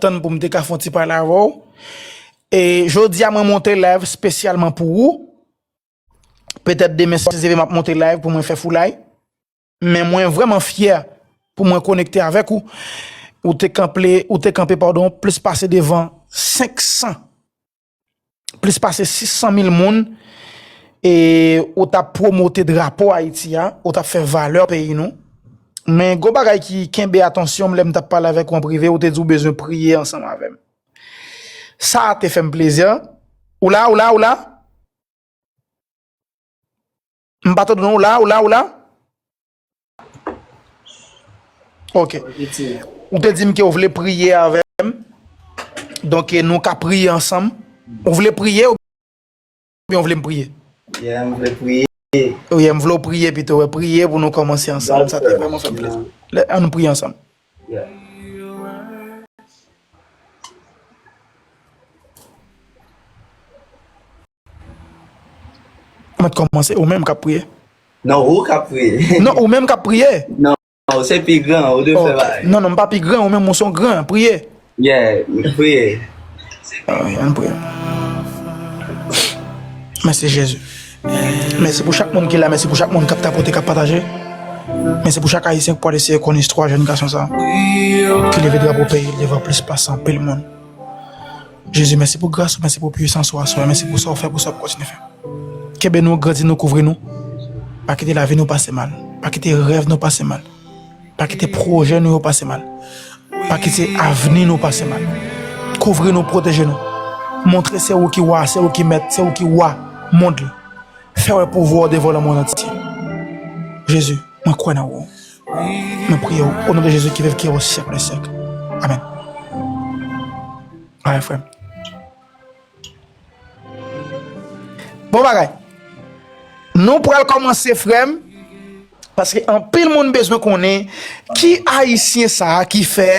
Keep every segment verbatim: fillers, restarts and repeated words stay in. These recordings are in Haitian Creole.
tann pou m te ka fè yon ti pale avè w. E jodi a, mwen monte live espesyalman pou ou. Petèt demen, si Dye vle, m ap monte live pou mwen fè foulay. Men mwen vrèman fyè pou mwen konekte avèk ou. Ou te kanpe, ou te kanpe, padon, plis pase devan senk san, plis pase sis san mil moun, e ou t ap pwomote drapo Ayiti a, ou t ap fè valè peyi nou. Men gon bagay ki kenbe atansyon m lè m t ap pale avèk ou an prive, ou te di w bezwen priye ansanm avè m. Sa a te fè m plezi. Ou la, ou la, ou la? M pa tande non, ou la, ou la, ou la? Ok. Ou te di m ke w vle priye avè m. Donk, e, nou ka priye ansanm. Ou vle priye oubyen w vle m priye? Yeah, m vle priye. Wi, m vle w priye pito. Wè, priye pou nou kòmanse ansanm. Sa te vrèman fè m plezi. Lè, ann nou priye ansanm. Yeah. Mwen kòmanse, ou menm k ap priye. Non, ou k ap priye. Non, ou menm k ap priye. Non, ou se pi gran, ou dwe fè bagay. Non, non, m pa pi gran, ou menm ou se yon gran, priye. Yeah, priye. Ah, ann priye. Mèsi Jezi. Mèsi pou chak moun ki la, mèsi pou chak moun k ap tapote, k ap pataje. Mèsi pou chak Ayisyen ki pral eseye konn istwa jèn gason sa a, ki leve drapo peyi l devan plis pase anpil moun. Jezi, mèsi pou gras ou, mèsi pou pwisans ou aswè, mèsi pou sa w fè, pou sa w ap kontinye fè. Kenbe nou, grandi nou, kouvri nou. Pa kite lavi nou pase mal. Pa kite rèv nou pase mal. Pa kite pwojè nou yo pase mal. Pa kite avni nou pase mal. Kouvri nou, pwoteje nou. Montre se ou ki wa, se ou ki mèt, se ou ki wa mond lan. Fè wè pouvwa w devan lemonn antye. Jezi, mwen kwè nan ou. Mwen priye w, o non de Jezi ki viv, ki ye o syèk dè syèk. Amèn. Alright, frè m. Bon bagay. Nou pral kòmanse, frè m, paske anpil moun bezwen konnen ki Ayisyen sa a ki fè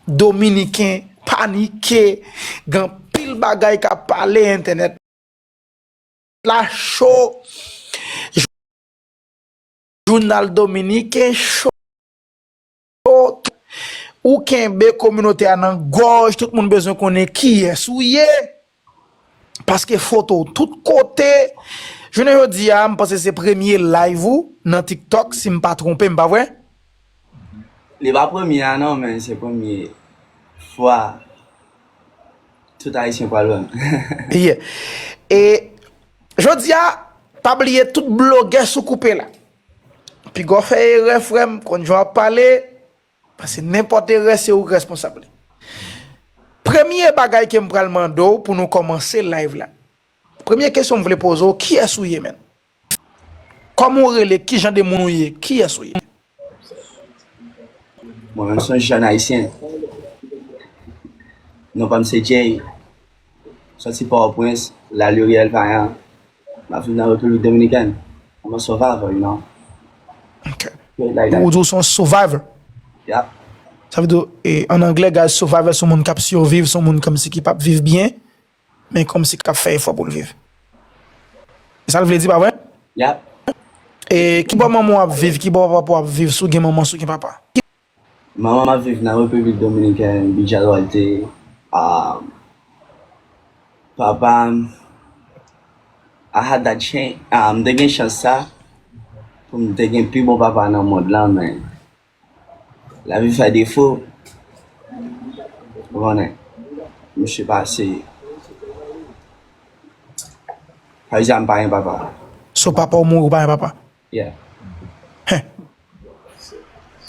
Dominiken panike, gen anpil bagay k ap pale entènèt la cho, jounal dominiken cho, ou kenbe kominote a nan gòj, tout moun bezwen konnen kiyès ou ye, paske foto w tout kote. Jounen jodi a, m panse se premye live ou nan TikTok, si m pa twonpe m, pa vre? Li pa premye a non, men se premye fwa. Tout Ayisyen pral wè m. Yeah. E jodi a, pa bliye tout blogè sou koupe la. Piga w fè erè, frè m, konn jan w ap pale, paske nenpòt erè, se ou k responsab li. Premye bagay ke m pral mande w pou nou kòmanse live la. Premye kesyon m vle poze w, kiyès ou ye, menn? Kòman w rele? Ki jan de moun ou ye? Kiyès ou ye? Mwen menm se yon jèn ayisyen. Non pa m se Jay. Sòti Pòtoprens, Laluri El Payan. M ap viv nan Repiblik Dominikèn. I'm a survivor, you know. Ok. Straight like that. Ou di w se yon survivor? Yep. Sa vle di, e, an anglè, guys, survivor se yon moun k ap siviv, se yon moun kòmsi ki p ap viv byen, men kòmsi k ap fè efò pou l viv. E sa l vle di, pa vre? Yep. E ki bò manman w ap viv, ki bò papa w ap viv, si w gen manman, si w gen papa? Manman m ap viv nan Repiblik Dominikèn, Villa Duarte. Ah, papa m, I had that chance. Ah, m te gen chans sa pou m te gen pi bon papa nan mond lan, men lavi fè defo. Ou konnen, misye pase. Sa vle di m pa gen papa. So papa w mouri, ou pa gen papa? Yeah. Hen.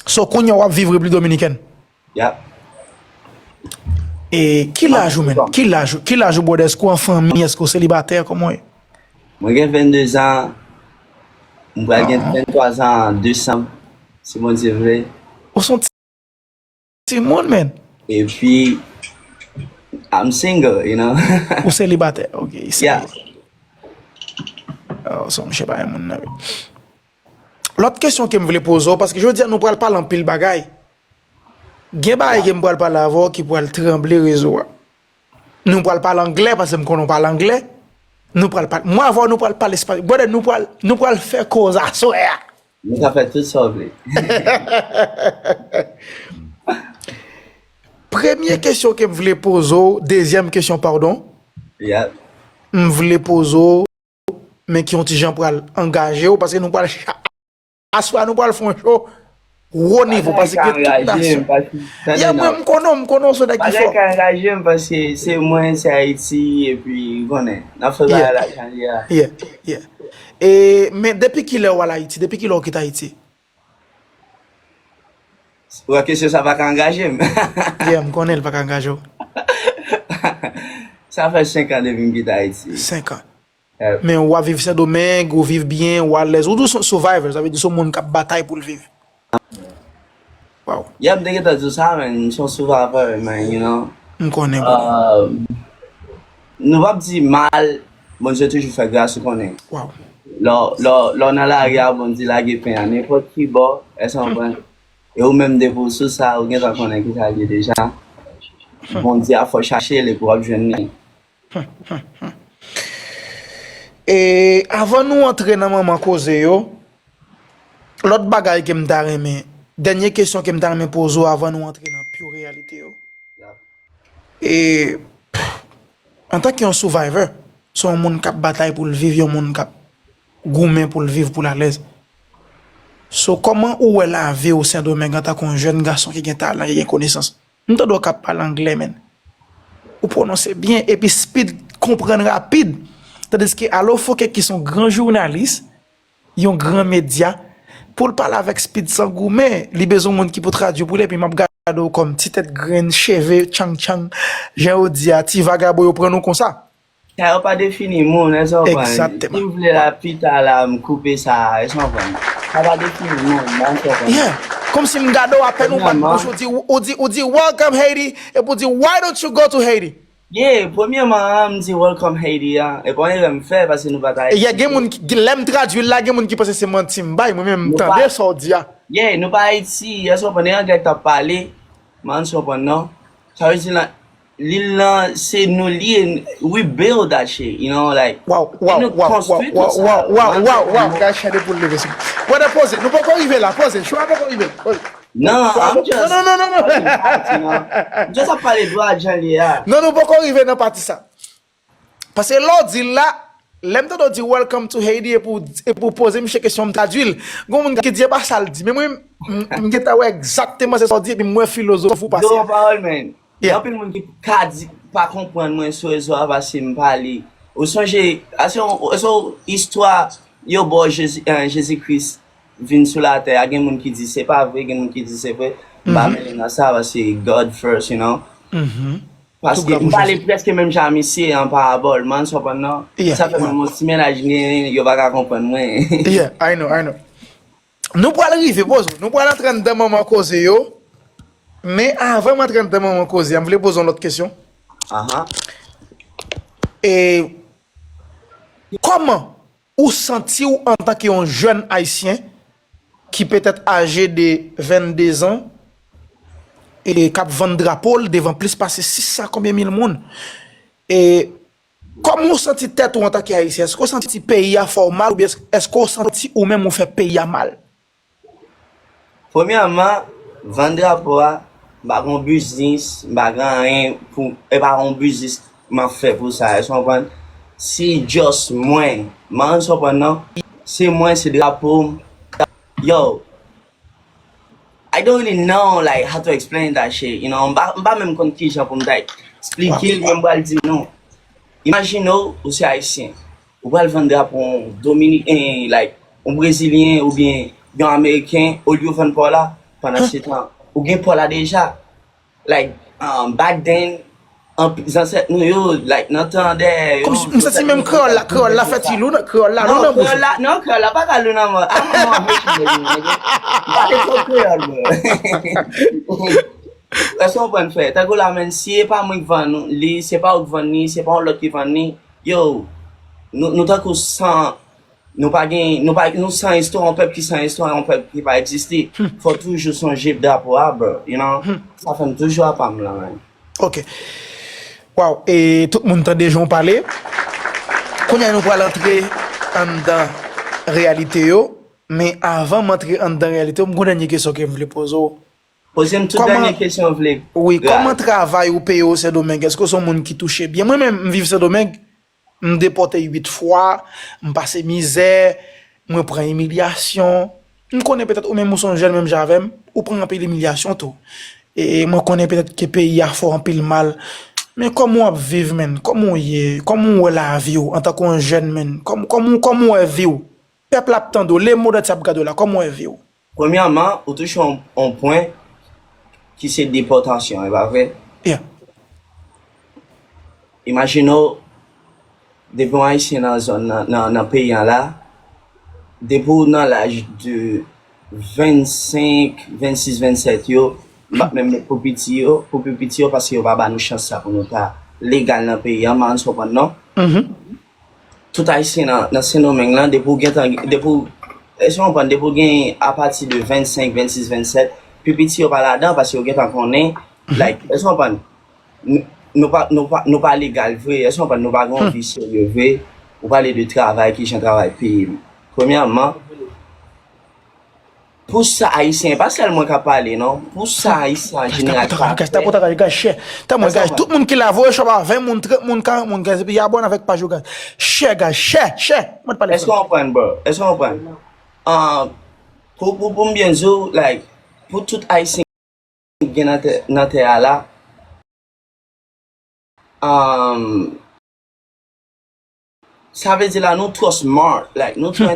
So kounye a w ap viv Repiblik Dominikèn? Yep. E ki laj ou, menn? Ki laj ou, ki laj ou, brother? Èske w an fanmi? Èske w selibatè? Kòman w ye? Mwen gen vennde zan. M pral gen venntwa zan an desanm, si Bondye vle. Ou se yon ti, timoun, menn. Epi, I'm single, you know. Ou selibatè, ok. Yeah. Oh, so, misye pa yon moun nan. Lòt kesyon ke m vle poze w, paske jodi a nou pral pale anpil bagay. Gen bagay ke m pral pale avè w ki pral tranble rezo a. Nou pral pale anglè, paske m konnen w pale anglè. Nou pral pale, mwen avè w, nou pral pale espanyòl. Brother, nou pral, nou pral fè koze aswè a. Nou ka fè tout sa w vle. Premye kesyon ke m vle poze w, dezyèm kesyon, padon, Yeah. M vle poze w, men ki yon ti jan pral angaje w, paske nou pral cha-, aswè a nou pral fè yon show wo nivo, paske tout nasyon. Ya, mwen, m konnen, m konnen w se nèg ki fò. Bagay ka angaje m, paske se mwen, se Ayiti, epi ou konnen, n ap fè bagay la jan li a. Yeah, yeah. E, men depi kilè w al Ayiti? Depi kilè w kite Ayiti? Wè, kesyon sa pa ka angaje m. Yeah, m konnen l pa ka angaje w. Sa fè senk an depi m kite Ayiti. Senk an. Men w ap viv Sendomeng, ou viv byen, ou alèz. Ou di w se yon survivor, sa vle di se yon moun k ap batay pou l viv. Wow. Yeah, m te gentan di w sa, man. M se yon survivor, man, you know. M konnen, bro. Nou p ap di mal, Bondye toujou fè gras, ou konnen. Wow. Lè w nan lari a, Bondye lage pen an nenpòt ki bò, èske w konprann? E ou menm depi w sou sa, ou gentan konnen kisa l ye deja. Bondye ap fè w chache l epi w ap jwenn li. E avan nou antre nan manman koze yo, lòt bagay ke m ta renmen, dènye kesyon ke m ta renmen poze w avan nou antre nan pure reyalite yo. E antanke yon survivor, se yon moun k ap batay pou l viv, yon moun k ap goumen pou l viv, pou l alèz. So, kòman ou wè lavi w Sendomeng antanke yon jèn gason ki gen talan, ki gen konesans? M tande w k ap pale anglè, men. Ou pwononse byen, epi speed konprann rapid. Tandiske Alofoke ki se yon gran jounalis, yon gran medya, pou l pale avèk speed san goumen, li bezwen moun ki pou tradui pou li, epi m ap gade w kòm ti tèt grenn, cheve tchang tchang, jan yo di a, ti vagabon yo pran nou konsa. Sa yo pa defini moun, èske w konprann? Exactement. Si m vle la pita la, m koupe sa, èske w konprann? Sa pa defini moun, man, èske w konprann? Yeah. Kòmsi m gade w apèn ou bat bouch, ou di, ou di, ou di, "Welcome Haiti," epi ou di, "Why don't you go to Haiti?" Yeah, premyèman, an, m di "Welcome Haiti" an. E pa yon erè m fè, paske nou pa t Ayiti. Yeah, gen moun ki, lè m tradui l la, gen moun ki panse se manti m bay, mwen menm m tande sa w di a. Yeah, nou pa Ayiti, èske w konprann? E anglè k t ap pale, man, èske w konprann, non? Sa vle di, nan, lil lan, se nou li ye, we build that shit, you know, like, Wow, wow, nou wow, konstwi wow, tout sa, wow, wow, man, wow, wow, nou guys, chède pou l leve sou. Brother, poze. Nou poko rive la, poze. Show a poko rive. Poze. Non, I'm just, No, no, no, no, no. I'm just party, man. M just ap pale dwa jan li ye a. Non, nou poko rive nan pati sa. Paske lè w di l la, lè m tande w di "Welcome to Haiti" epi w, epi w poze misye kesyon, m tradui l. Gen moun ki di e pa sa l di, men mwen, m, m gentan wè egzakteman se sa w di, epi m wè filozofi w pase Dlo a. Pawòl, man. Yeah. Gen anpil moun ki ka di, pa konprann mwen sou rezo a paske m pale. Ou sonje, ase yon, ase yon istwa yo ba w Jezi, eh, Jezi Kris vin sou latè a, gen moun ki di se pa vre, gen moun ki di se vre. M pa mele nan sa paske God first, you know. Paske m pale prèske menm jan misye an parabòl, man, èske w konprann, non? Yeah, Sa fè menm yon ti mennaj gen, yo pa ka konprann mwen. Yeah, I know, I know. Nou pral rive, poze. Nou pral antre anndan manman koze yo. Men avan m antre anndan manman koze a, m vle poze yon lòt kesyon. Aha. E kòman ou santi w antanke yon jèn ayisyen ki petèt aje de vennde zan e k ap vann drapo l devan plis pase sis san konbyen mil moun? E kòman ou santi tèt ou antanke ayisyen? Èske w santi peyi a fè w mal oubyen èske w santi ou menm ou fè peyi a mal? Premyèman, vann drapo a, m pa gen yon biznis, m pa gen anyen pou, e pa yon biznis m ap fè pou sa, èske w konprann? Se just mwen, man, èske w konprann, non? Se mwen, se drapo m. Yo, I don't really know, like, how to explain that shit, you know? M pa, m pa menm konn kijan pou m ta eksplike l, men m pral di nou. Imajine w, ou se ayisyen. Ou pral vann drapo yon Dominiken, like, yon Brezilyen oubyen yon Ameriken, olye w vann pa w la, pandan se tan, ou gen pa w la deja. Like, um, back then, anp-, zansèt nou yo, like, nan tan dèyè yo. Kòmsi m santi menm kreyòl la, kreyòl la fè ti lou nan, kreyòl la lou nan bouch. Non, kreyòl la, non, kreyòl la pa ka lou nan mwen. I'm, I'm a Haitian, nigga. M pale twòp kreyòl, bro. Èske w konprann, frè? Tankou la, menm si e pa mwen k vann li, se pa ou k vann li, se pa yon lòt ki vann li, yo, nou, nou tankou san, nou pa gen, nou pa, nou san istwa, yon pèp ki san istwa, yon pèp ki pa egziste. Fò toujou sonje drapo a, bro, you know? Sa fè m toujou apa m la, man. Ok. Wow, e tout moun tande jan w pale. Kounye a nou pral antre anndan reyalite yo. Men avan m antre anndan reyalite yo, m gon dènye kesyon ke m vle poze w. Poze m tout dènye kesyon w vle. Wi, kòman travay ou peye w Sendomeng? Èske w se yon moun ki touche byen? Mwen menm, m viv Sendomeng, m depòte uit fwa, m pase mizè, mwen pran imilyasyon. M konnen petèt ou menm ou se yon jèn menm jan avè m, ou pran anpil imilyasyon tou. E mwen konnen petèt ke peyi a fè w anpil mal. Men kòman w ap viv, menn? Kòman w ye? Kòman w wè lavi w antanke yon jèn, menn? Kòm, kòman, kòman w wè vi w? Pèp la ap tande w, lemond antye ap gade w la, kòman w wè vi w? Premyèman, ou touche yon, yon pwen ki se depòtasyon, e pa vre? Yeah. Imajine w, depi yon Ayisyen nan zòn nan, nan, nan peyi an la, depi w nan laj de vennsenk, vennsis, vennsèt yo, m p ap menm met pou piti yo, pou pi piti yo, paske yo pa ba nou chans sa pou nou ta legal nan peyi an, man, ou konprann non? Tout Ayisyen nan, nan Sendomeng lan, depi w gentan, depi w, èske w konprann, depi w gen apati de vennsenk, vennsis, vennsèt, pi piti yo pa ladan, paske yo gentan konnen, like, èske w konprann, nou, nou pa, nou pa, nou pa legal vre, èske w konprann, nou pa gen yon vi serye vre, ou pale de travay, kijan travay peye m. Premyèman, pou sa Ayisyen, e pa sèl mwen k ap pale, non. Pou sa Ayisyen an jeneral pa fè. Tapotaj, gaz, chè. Tanmwen, gaz, tout moun ki la, voye chòp a ven moun, trant moun, karant moun, gaz, epi abòne avèk paj yo, gaz. Chè, gaz, chè, chè. Mwen pale. Èske w konprann, bro? Èske w konprann? Ah, pou, pou, pou m byen di w, like, pou tout Ayisyen ki gen nan tè, nan tè a la, um, sa vle di la, nou twò smart, like, nou twò